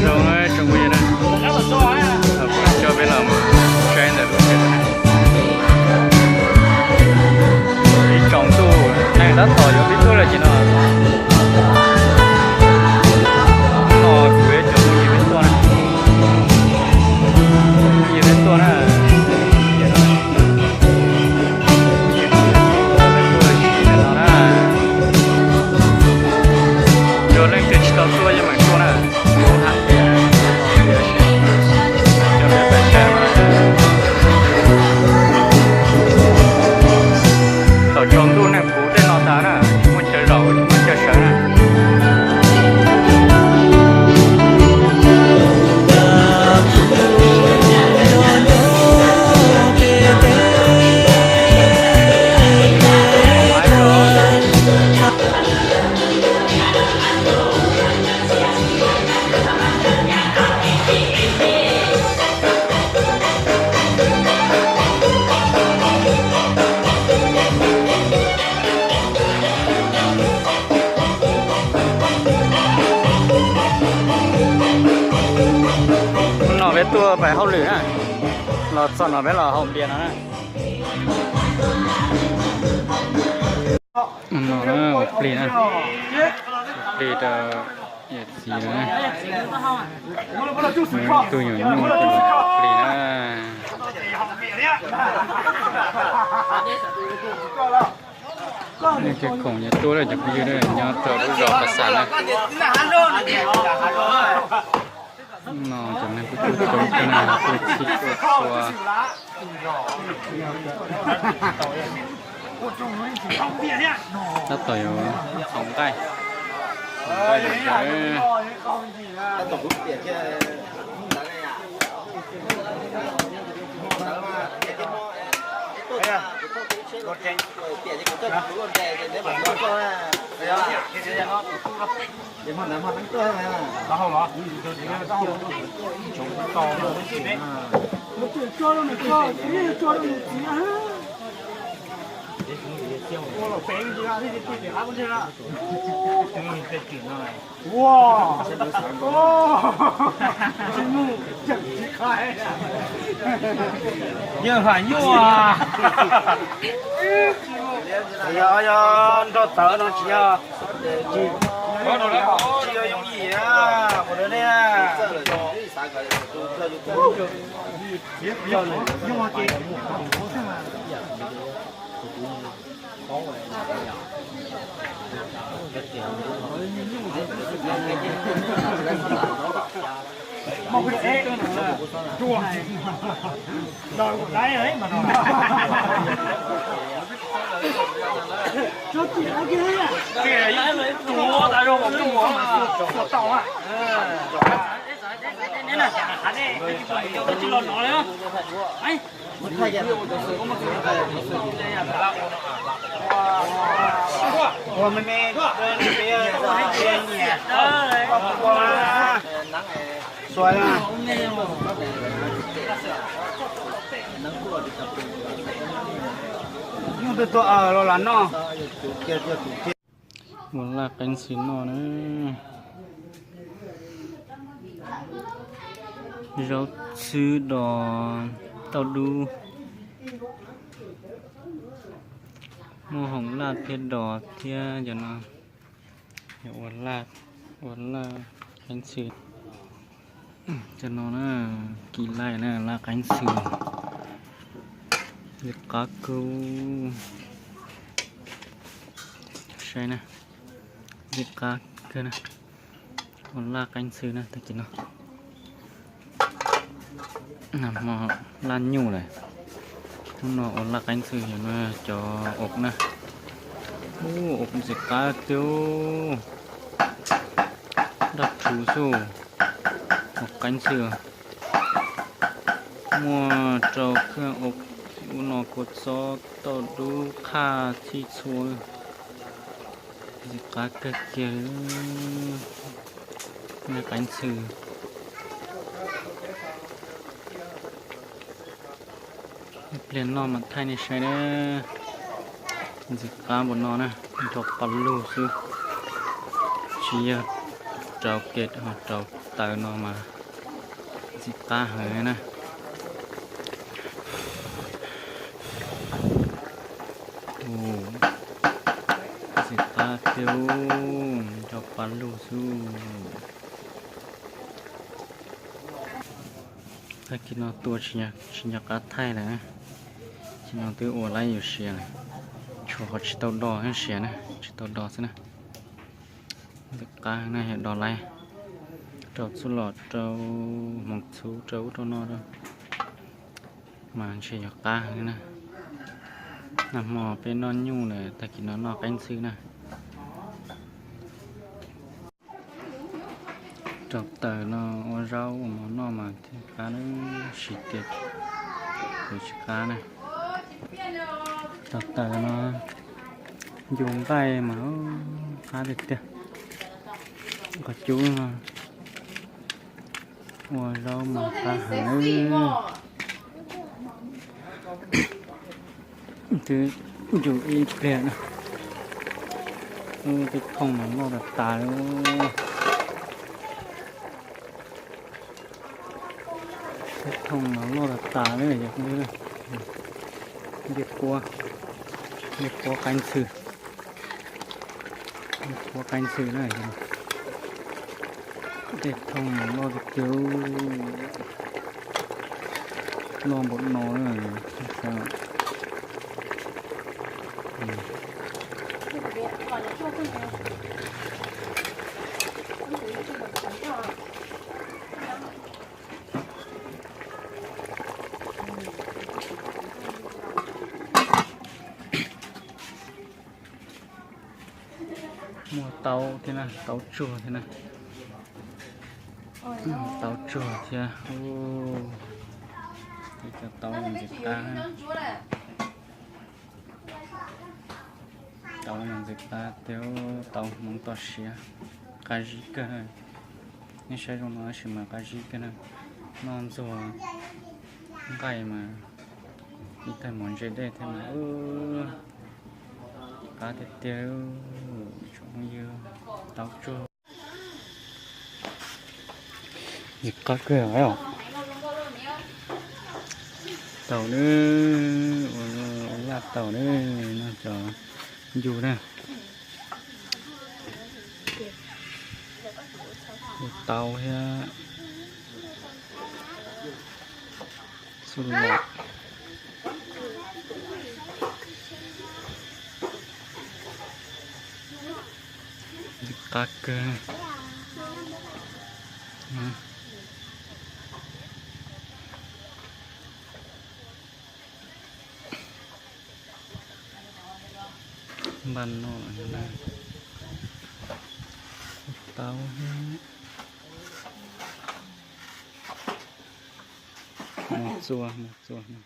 Zoo na tsoom phooj ywg na, kuv coj peb los saib ntawm lub tsev na. Ib tsoom ntuj neeg tab tom yuav pib tuaj lawm ces no. No kuv cov phooj ywg peb tuaj na. Phooj ywg peb tuaj na. Peb tuaj sim no na. Yog leej twg tsis tau tuaj yeej meem tuaj na. Thaum tsaus ntuj neeg puv tej no tas na, muaj chaw zaum muaj chaw sawv na. No peb tuaj pais hauj lwm na, los txog no peb los haus npias no na. No ua plig na, ua plig rau yawm txiv no na. Tus nyuam nyuj ua plig na. Nej tej khoom nyob tuaj lawm cov phooj ywg, nyob rau lub zos Pas Xas na. No cov neeg kuj tuaj coob kawg na, tuaj txhij tuaj txhua. Tab tom yuav txhoov nqaij, txhoov nqaij. Yawg hais nyuaj. Yog, yog nrog tawv no tsis yog, tsis yog yooj yim ua li ne. Nyuj twb tuaj los lam noj. Ua laj qeeb xwm noj na. Zaub txhwb dos tauj dub. Muaj hoom laj thiab dos thiab cov no. Yog ua laj, ua laj qeeb xwm. Cov no na, kis laj na, laj qeeb xwm. Ntxim qab kawg. Saib na, ntxim qab kawg na. Ua laj qeeb xwm na, tag kis no. Nag hmo laj nyuj lawm, hnub no ua laj qeeb xwm, yog no cov ua na. Ua ntxim qab tiag, daj rhuv xwb, ua qeeb xwm. Muaj rau keej ua, ub no kua txob tauj dub qhaj txhij txhua. Ntxim qab kawg kiag li. Qeeb xwm. Ib pliag noj mam thaij nej saib na. Ntxim qab npaum no na, nrog paj lug xwb, tsis yog Rau ke, rau taws no mas ntxim qab heev na. Ntxim qab tiag, rau pa lug xwb. Tag kis no tua tsis nco qab thaij lawm, tsis no twb ua laib yuav siav lawm. Tshuav qhov tsis tau do siav na, tsis tau do xwb na. Ntxim qab na, yog do laib rau txuj lom, rau hmoov txhuv, rau ub rau no, mas ntshe yog qab heev na. Nag hmo peb noj nyuj lawm, tag kis no noj qaib ntxhw na. Rau taws no ua zaub ua mov noj mas thiaj qab, siav tiag, tsis qab na. Rau taws no ncu nqaij mas qab tiag tiag. Qhov cub no ua zaub mas qab heev. Twb ncu ib pliag na. Tej thooj mas loj tas tas li. Tej thooj mas loj tas tas li. Ncej puab, ncej puab qaib ntxhw, ncej puab qaib ntxhw na. Tej thooj mas loj tiag tiag, loj npaum no na. Muaj taub thiab na, taub tsuag thiab na. Taub tsuag thiab. Ib co taub ntxim qab. Taub no ntxim qab tiag, taub hmoov toj siab, qab zib kawg. Nej saib zoo no tab sis mas qab zib kawg na. Noj ntxuag nqaij mas ib tag mov ntse dej thiab mas qab tiag tiag. Tsoom phooj ywg, taub tsuag. Ntxim qab kawg os. Taus na, ua laj taus na, noj cov ncu na. Ua taub thiab xub los. Ntxim qab kawg. Npaj noj, taub, mos txua, mos txua no.